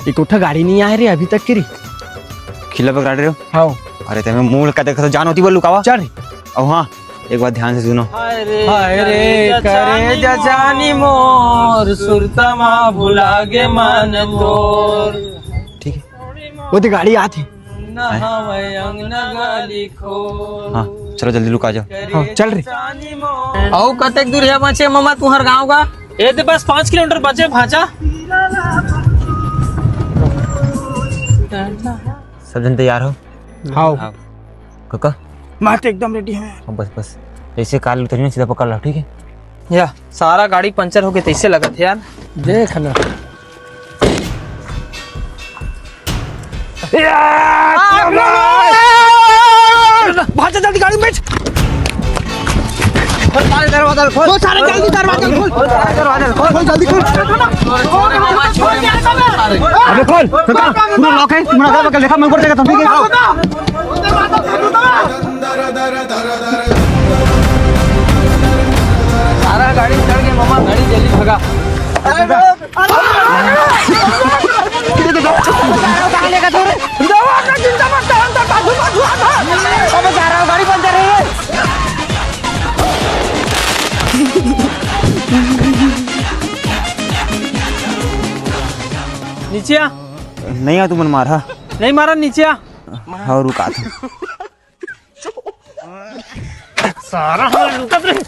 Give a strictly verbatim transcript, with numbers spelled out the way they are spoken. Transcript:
एक उठा गाड़ी नहीं आए रे अभी तक के रे। खिल्ला पकड़ा रहे हो? हाँ। अरे, तेमें मुंह का देखा तो जान होती बोल लुकावा। चल रे। अब हाँ, एक बात ध्यान से सुनो। हाय रे करे जजानी मोर, सुरता मा भुला गे मन तोर। ठीक है। वो तो गाड़ी आती। नहावय अंगना गाली खोर। हाँ, चलो जल्दी लुका जाओ। हाँ, चल रे। अउ कतेक दूर हे बचे ममा तुहर गांव का? ए दे बस पाँच किलोमीटर बचे भांचा। सब जन तैयार हो? हाँ। हाँ। काका? मैं तो एकदम रेडी हूँ। हाँ, बस, बस। जैसे कार उतरी ना, सीधा पकड़ लो, ठीक है? या, सारा गाड़ी पंचर होके तैसे लगत हे यार। देख ना। भांचा, जल्दी गाड़ी में बैठ। खोल सारे दरवाजा, खोल। खोल सारे, जल्दी दरवाजा खोल। खोल सारे दरवाजा, खोल। खोल, जल्दी खोल। अबे खोल, काका, पूरा लॉक है। तुम्हारा घर बगल देखा, मैं ऊपर देखा, तुम ठीक है? सारा गाड़ी चढ़ के मामा, गाड़ी जल्दी भगा। अबे जा रहा हूँ, गाड़ी बंद कर रही है। नीचे आ। नहीं आ, तुमन मारा। नहीं मारा, नीचे आ। हाँ, रुका था। सारा हमारे रुकत रहे।